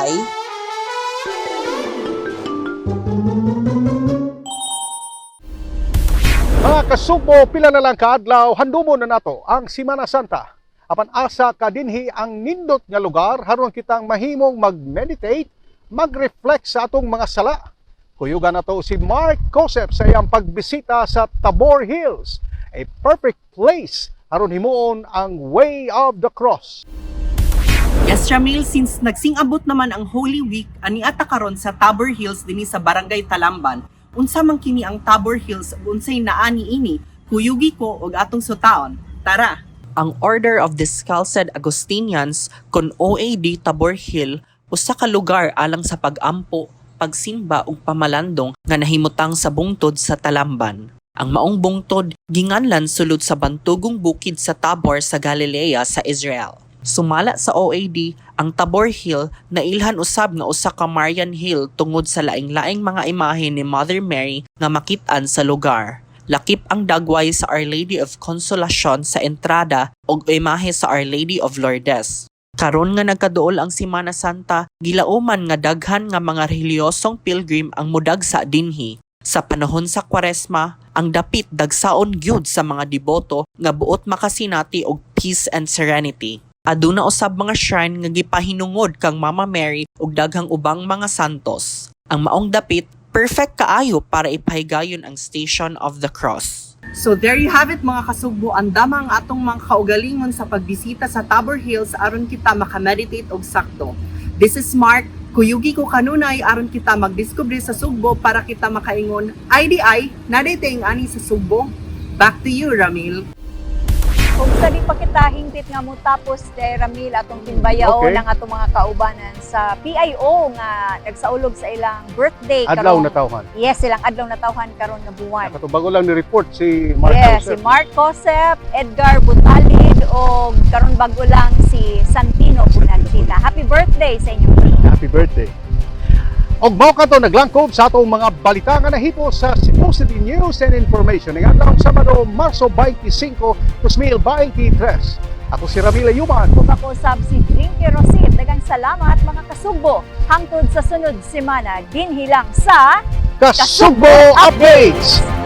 kay Mga Kasugbo, pila na lang kaadlaw, handumon na nato ang Simana Santa. Apan asa kadinhi ang nindot nga lugar haron kitang mahimong mag-meditate, mag-reflect sa atong mga sala. Kuyugan nato si Mark Cosep sa iyang pagbisita sa Tabor Hills, a perfect place aron himuon ang Way of the Cross. Yes, Ramil, since nagsingabot naman ang Holy Week, ani ata karon sa Tabor Hills dinhi sa Barangay Talamban. Unsa man kini ang Tabor Hills ug unsay naa niini? Kuyugi ko og atong sutaon. Tara. Ang Order of Discalced Agustinians kon OAD Tabor Hill usa ka lugar alang sa pag-ampo, pagsimba ug pamalandong nga nahimutang sa bungtod sa Talamban. Ang maong bungtod ginganlan sulod sa bantugong bukid sa Tabor sa Galilea sa Israel. Sumala sa OAD, ang Tabor Hill nailhan usab nga usa ka Marian Hill tungod sa laing-laing mga imahe ni Mother Mary nga makit-an sa lugar. Lakip ang dagway sa Our Lady of Consolacion sa entrada ug imahe sa Our Lady of Lourdes. Karon nga nagkaduol ang Simana Santa, gilauman nga daghan nga mga relihiyosong pilgrim ang mudagsa dinhi. Sa panahon sa Kwaresma, ang dapit dagsaon gyud sa mga deboto nga buot makasinati og peace and serenity. Aduna usab mga shrine nga gipahinungod kang Mama Mary ug daghang ubang mga santos. Ang maong dapit perfect kaayo para ipahigayon ang Station of the Cross. So there you have it, mga Kasugbo, andama ang atong mga kaugalingon sa pagbisita sa Tabor Hills aron kita makameditate og sakto. This is Mark, kuyugi ko kanunay aron kita magdiskubre sa Sugbo para kita makaingon, IDI, naday ani sa Sugbo. Back to you, Ramil. Kung sa di pa kita hingpit nga mo tapos kay Ramil, atong timbayaon ang atong mga kaubanan sa PIO nga nagsaulog sa ilang birthday Adlaw karong na tawhan. Yes, silang adlaw na tawhan karon nga buwan. Nakatubago lang ni report si Mark Yes, Cosep. si Mark Cosep, Edgar Butalid o karon bago lang si Santino Bunachita. Happy birthday sa inyo. Happy birthday. Og mao kato naglangkob sa atong mga balita nga nahipo sa Cebu City News and Information ning adlaw Sabado, Marso 25, 2023. Ako si Ramila Yuman. Ug ako sab si Jinky Rosit. Daghang salamat, mga Kasugbo. Hangtod sa sunod semana, dinhi lang sa Kasugbo Updates!